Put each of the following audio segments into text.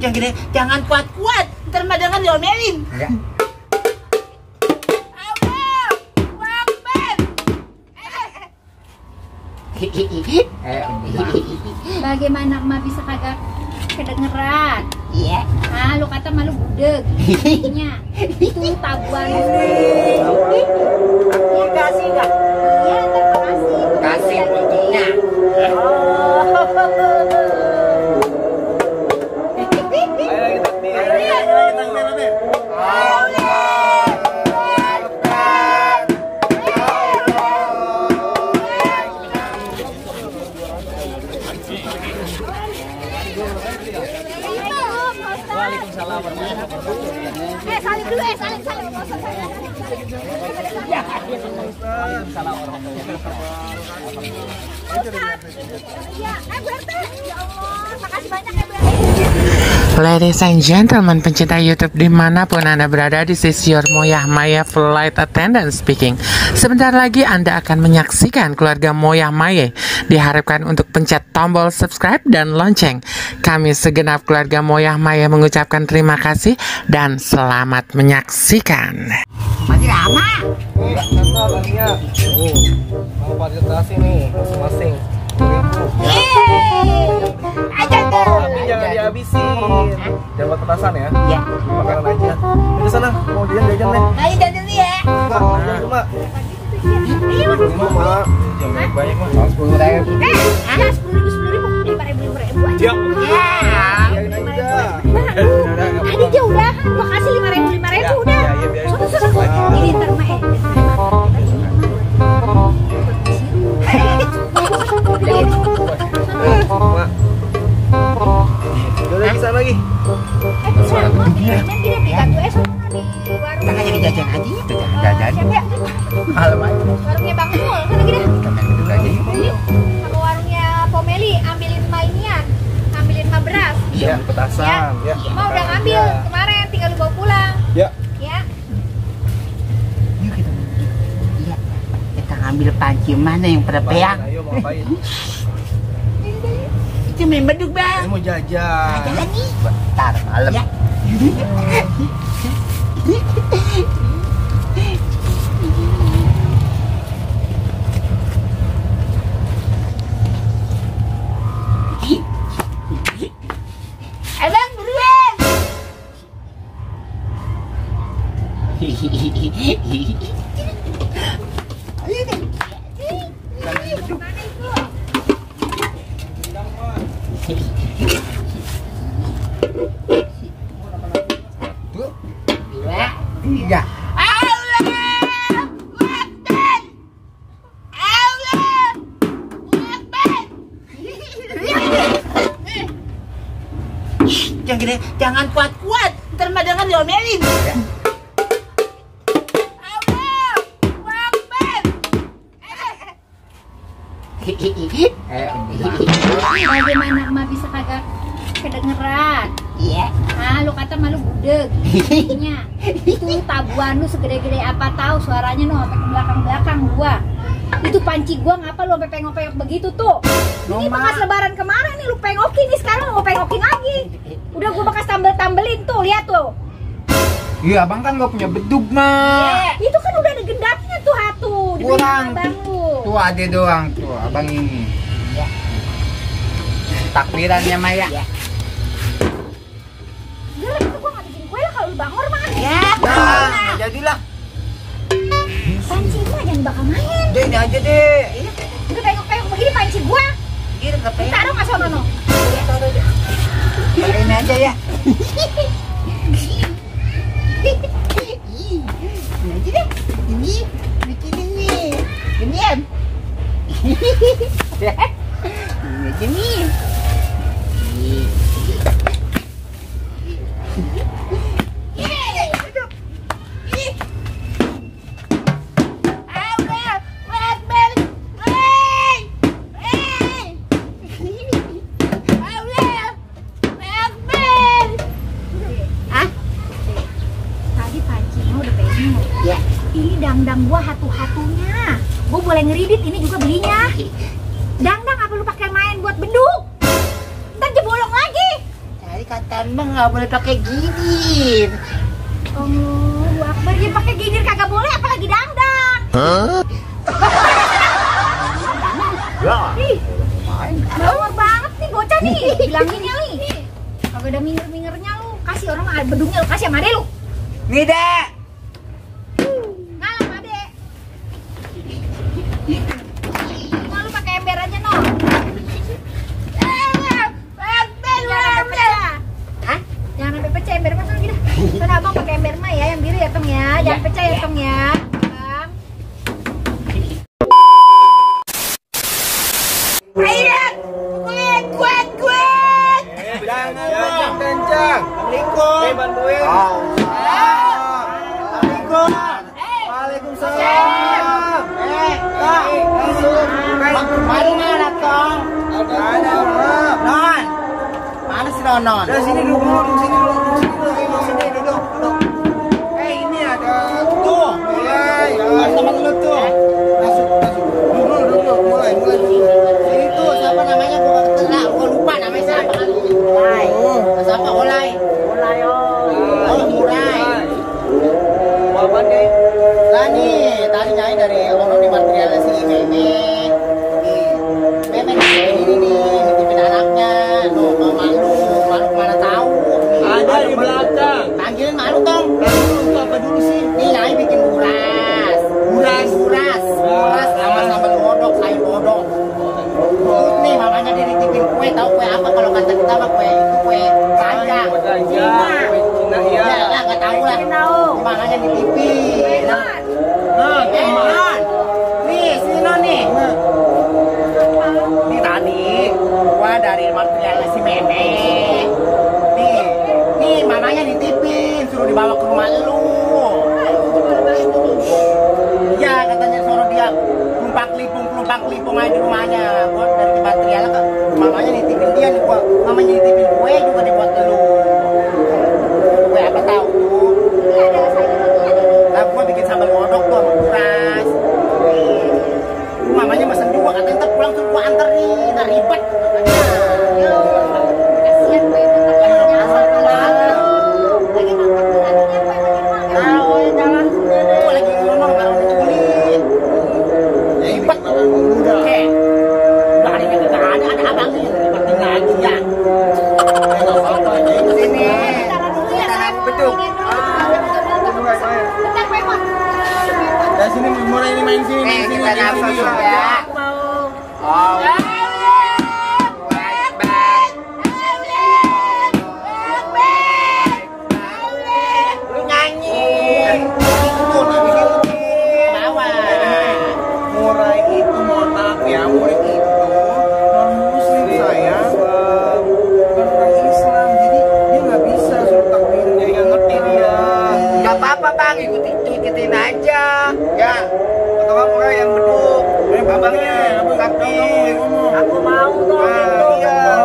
Yang gede, jangan kuat-kuat, ntar madangan diomelin. Enggak. Bagaimana emak bisa kagak kedengeran? Iya. Ah, lu kata malu budeg. Nya, itu tabuan. Iya kasih nggak? Iya, ntar kasih. Kasih untungnya. Waalaikumsalam warahmatullahi wabarakatuh. Salim dulu, salim. Waalaikumsalam warahmatullahi wabarakatuh. Ya, Bu RT. Ya Allah, makasih banyak ya Bu RT. Ladies and gentlemen, pencinta YouTube dimanapun Anda berada, this is your Moyah Maya Flight Attendant speaking. Sebentar lagi Anda akan menyaksikan keluarga Moyah Maya. Diharapkan untuk pencet tombol subscribe dan lonceng. Kami segenap keluarga Moyah Maya mengucapkan terima kasih dan selamat menyaksikan. Masih lama. Iya, mau partisipasi nih masing-masing. Aja tuh. Tapi jangan dihabisin. Jangan buat petasan ya. Ya. Makanan aja. Di sana mau jajan deh. Ayo jajan dulu ya. Mak, jajan cuma. Cuma mak. Jangan banyak mak. 10.000. Ya, 10.000 aja. Ya. Ya. Biarin aja. Tadi dia udah, gua kasih 5.000 udah. Ya, biarin. Sudah. Ini ntar mah Mak. Udah bisa lagi. Kita nggak jadi jajan aja itu jajan. Warungnya Bang Mul, kan lagi dah. Sama warungnya Pomeli, ambilin mainan, ambilin mah beras. Iya, petasan. Ya. Mau udah ngambil kemarin, tinggal lu bawa pulang. Ya. Ya. Yuk kita. Iya. Kita ngambil panci mana yang pada peang? Ayo mau ngapain? Itu main beduk bang. Ini mau jajan. Jalan nih. Bentar malam. Ya. Abang buruan. Ayo deh. Dua, tiga. Yang gede, jangan kuat-kuat, ntar madangan diomelin. Bagaimana emak bisa kagak kedengeran? Iya. Ah, lu kata malu budeg. Nya, itu tabuan lu segede-gede apa tahu suaranya no sampai ke belakang-belakang gua. Itu panci gua ngapa lu sampai pengok-pengok begitu tuh? Ini bekas lebaran kemarin nih lu pengokin nih, sekarang lu mau pengokin lagi. Udah gua bekas tambel-tambelin tuh, lihat tuh. Iya, abang kan gak punya bedug mah. Itu kan udah ada gendaknya tuh hatu di Kurang. abang lu. Tuh ada doang tuh, abang ini. Ya. Takbirannya Maya. Ya. Udah lah, gua nggak bikin kue lah kalau lu bangor mah. Ya. Nah, jadilah. Panci gua jangan bakal main. Udah ini aja deh. Udah pengok-pengok begini panci gua. Gini ke peang. Taruh nggak sono no? Ini aja ya. Ini aja deh. Ini bikin ini. Ini ya. Ini aja nih. Tadi pancinya udah penuh. Ya. Ini dangdang gua hatu-hatunya. Gua boleh ngeridit, ini juga belinya. Dangdang apa lu pakai main buat beduk? Ntar jebolong lagi. Cari kata Bang nggak boleh pakai ginir. Oh, Akbar dia pakai ginir kagak boleh, apalagi dangdang. Ih, bawor banget nih bocah nih. Bilanginnya nih. Kagak ada minger-mingernya lu. Kasih orang bedungnya lu kasih sama ade lu. Nih dek. Ngalah ade. Nah, lu pakai ember aja no. Hah? Jangan sampai pecah ember mah gitu. Soalnya abang pakai ember mah ya, yang biru ya Tong ya. Jangan pecah ya Tong ya. Bang. Jangan kencang. Assalamualaikum. Bantuin. Assalamualaikum. Waalaikumsalam. Malu mana Tong? Ada. Non. Mana si Non? Dari sini dulu, sini duduk. Ini ada tuh. Mulai. Teman lu tuh. Masuk. Duduk. Mulai. Sini tuh siapa namanya gua nggak gua lupa namanya siapa kali. Mulai. Siapa Olay? Oh, Murai. Apa deh? Tadi nyai dari orang di material si Meme. Meme ini nih, nitipin anaknya. Loh, malu mana tahu. Ada di belakang. Panggilin malu Tong. Itu apa dulu sih? Nih nyai bikin buras sama sambal bodok, sayur bodok. Nih mamanya dia nitipin kue, tahu kue apa kalau kata kita mah kue kacang. Cina ya. Ya nggak tahu lah. Makanya nitipin. Non. Nih, sini Non nih. Ini tadi gua dari material si Meme. Nih mamanya nitipin, suruh dibawa ke rumah lu. Ya katanya suruh dia numpang kelipung aja di rumahnya. Gua dari material ke mamanya nitipin dia nih, mamanya nitipin kue juga dibuat lu. Kue apa tahu tuh? Lah gua bikin sambal bodok tuh sama buras. Mamanya mesen juga katanya ntar pulang suruh gua anterin, ribet katanya. Kasihan gue bentar asal kalau lagi nonton lagi apa yang jalan sendiri. Gua lagi ngomong kalau diculik. Ribet udah. Udah harinya kagak ada abangnya ribetin lagi ya. Sini. Beduk. Bentar gue mau. Dari sini mulai main sini. Kita nafas ya. Lu nyanyi. Murai itu mohon maaf ya, murai itu non muslim sayang, bukan orang Islam, jadi dia nggak bisa suruh takbir, jadi nggak ngerti dia. Gak apa-apa Bang, ikutin aja. Ya, atau kamu murai yang beduk, abangnya, abang takbir. Aku mau tuh. Iya.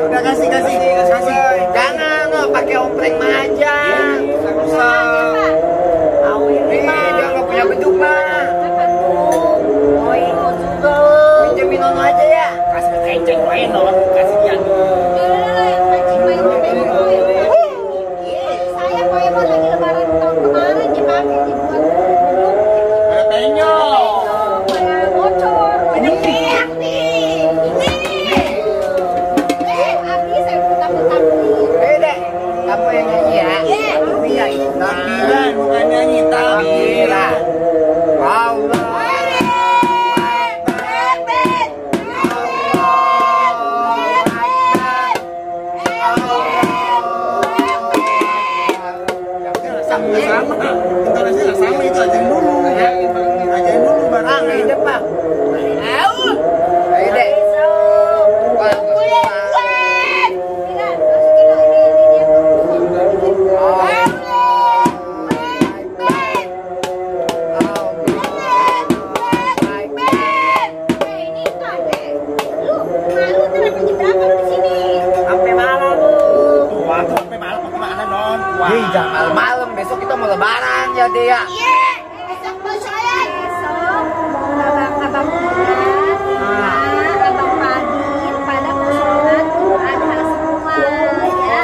Udah kasih. Jangan lo pakai ompreng aja. Usah. Dia nggak punya beduk mah. Oh itu juga. Pinjemin Nono aja ya. Kasih kenceng gue Non, kasih dia. Saya Poemon lagi lebaran tahun kemarin dipakai dibuat Ada penyok. bocor, banyak teriak nih. Abis saya putar-putar nih. Dek, kamu yang nyanyi ya. Iya itu. Takbiran bukan nyanyi, takbiran. Allah. Sama, intonasinya sama itu ajain dulu. Ajain dulu barang. Di depan. Ayo Dek. Sampai malam lu. Waduh, sampai malam kemana Non? Jangan malam, besok kita mau lebaran ya Dek ya. Besok abang Abang Padin pada mau sholat Idul Adha semua ya.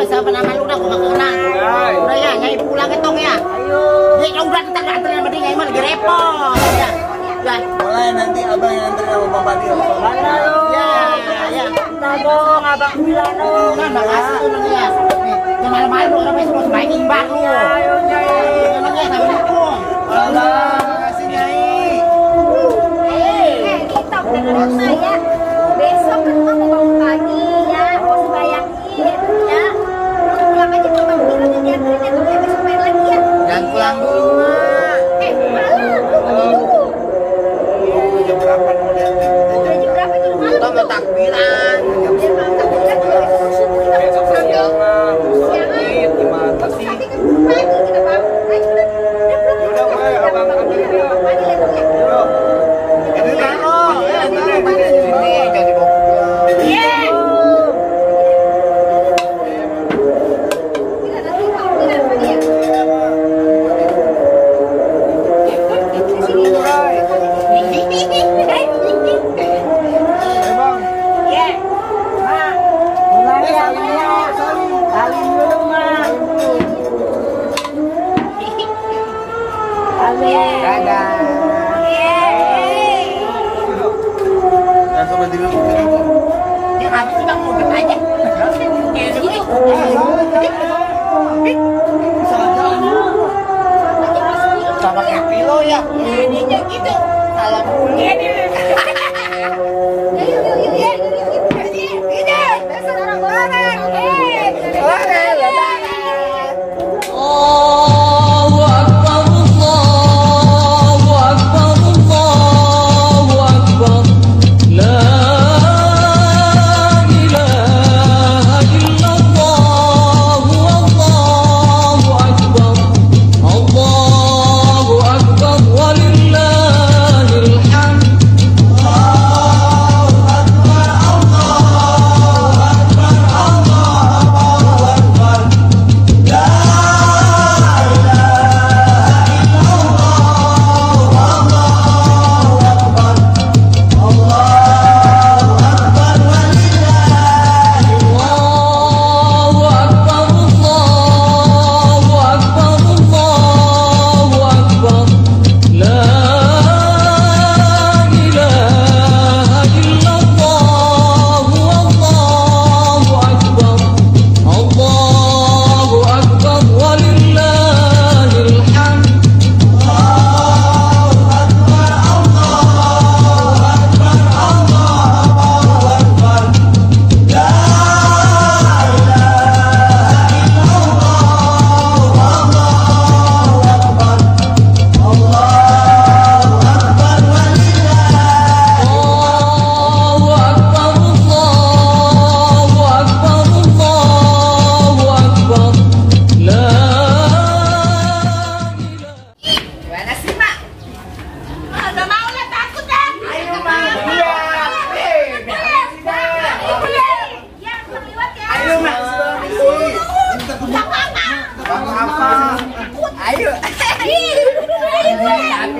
udah siapa nama lu udah gua gak kenal. Udah ya, Nyai pulang ketong ya. Ayo. Ya udah kita nganterin sama dia Nyai mah lagi repot. Ya. Ya. Boleh nanti abang yang anterin sama Bang Fadil. Mana lu? Ya, ya. Kita dong abang bilang dong. Nah, makasih tuh Neng ya. Nih, yang malam-malam lu orang masih main imbang lu. Ayo Nyai. Neng ya, assalamualaikum. Allah, makasih Nyai. Kita udah nerima ya. Besok kan mau bangun pagi ya, mau sembayangin ya. Lu pulang aja ke Bang Bilang yang dianterin ya, tapi besok main lagi ya. Jangan pulang dulu, Mak. Malam, lu Jam berapa mau dianterin? udah jam berapa itu malam? Kita mau takbiran. Jam malam takbiran juga besok subuh kita Besok mau siang mah, siangan. gimana sih? Tapi kan pagi kita bangun. Ayo udah Udah, mulai, abang ambilin dia. pagi ya Bang ya. Yuk. Ini taruh, ya, taruh pakai sini, jangan dibawa pulang. Iya. Kita nanti takbiran pagi ya. Langsung berdiri dulu. Dia habis sudah ngumpet aja. Sama kayak pilo ya. Ini gitu. Salam ini.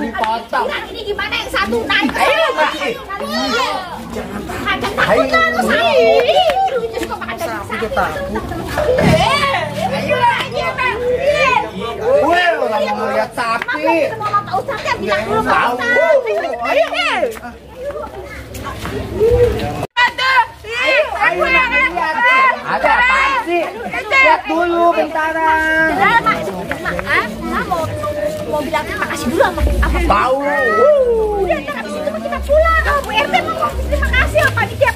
dipotong. Ini gimana yang satu naik? Ayo, ada takut terus. Lucu kok ada sapi takut. Ayo aja, Bang. Gue orang mau lihat sapi. Mau tahu sapi bilang dulu Tahu. Ayo. Ada apaan sih? Lihat dulu bentaran. Mau bilang terima kasih dulu sama apa? Tahu. Udah ntar abis itu kita pulang. Oh, Bu RT mau ngomong terima kasih sama panitia.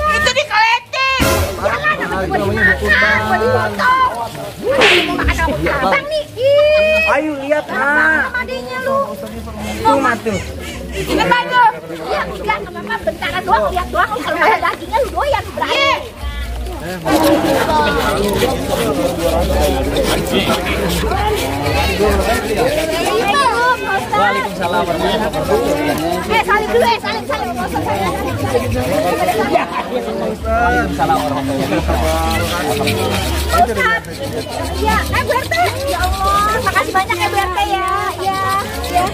Itu dikeleting. Jangan namanya buat dimakan, buat dipotong. Mau makan rambut abang nih. Ayo lihat Sama adiknya lu. Tuh matu. Ini baju. Iya, enggak apa-apa bentaran doang, lihat doang. Kalau ada dagingnya lu doyan berani. Waalaikumsalam warahmatullahi wabarakatuh. Salim dulu salim. Waalaikumsalam warahmatullahi wabarakatuh. Iya, Bu RT. Ya Allah, makasih banyak ya Bu RT ya. Ya. ya.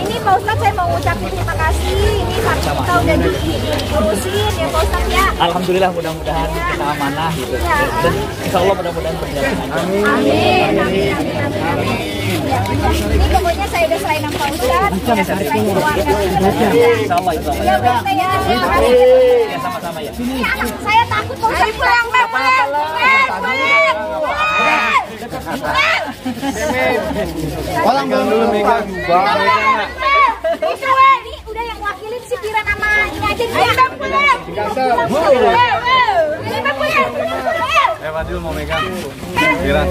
Ini Pak Ustadz saya mau ngucapin terima kasih. Ini vaksin kita udah diurusin ya Pak Ustadz ya. Alhamdulillah, mudah-mudahan kita amanah gitu. Dan insya Allah mudah-mudahan berjalan lancar. Amin. Ya, ini pokoknya saya udah serahin sama Pak Ustadz. Ya, serahin keluarga. Insya Allah, insya Allah. Ya, Pak Ustadz ya. Ya, sama-sama ya. Ini anak saya takut Pak Ustadz. Pulang. Orang belum juga. Ini udah yang wakilin si Piran sama ini aja nih. Ayo pulang. Fadil mau megang. Kira.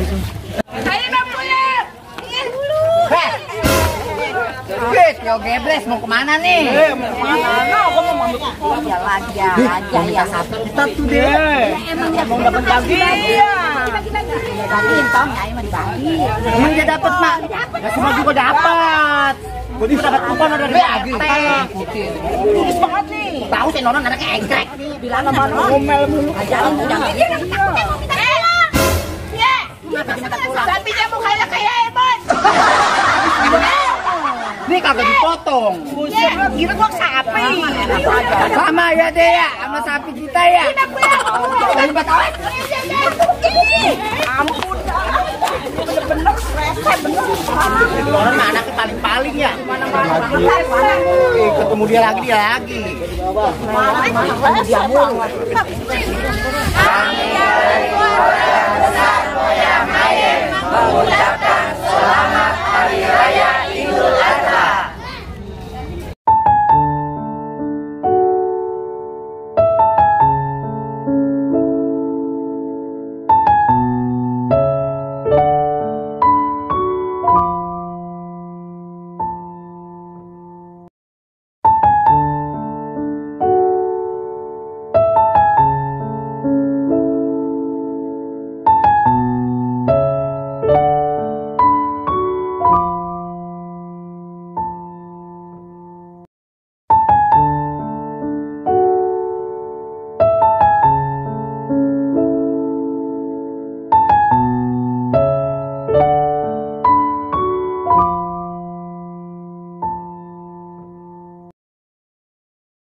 Wait, yo gebles mau kemana nih? Ya satu kita tuh deh. Emang mau dapat bagi. Bagi-bagiin tau nggak? Emang dibagi. Emang dia dapat mak? Gak semua juga dapat. Gue juga dapat kupon udah dari RT. Tulis banget nih. Tahu sih nonon anaknya engkrek. Bilang sama ngomel mulu. Ajarin jangan. Dia nggak takut mau minta tolong. Ya. Minta tolong. Sapinya mukanya kayak Emon. Ini kagak dipotong. Kira gua sapi. Sama ya deh ya, sama sapi kita ya. Dari Batawen. Ampun. Bener-bener rese bener. Orang anaknya paling-paling ya. Ketemu dia lagi. Dia mulu. Mengucapkan selamat hari raya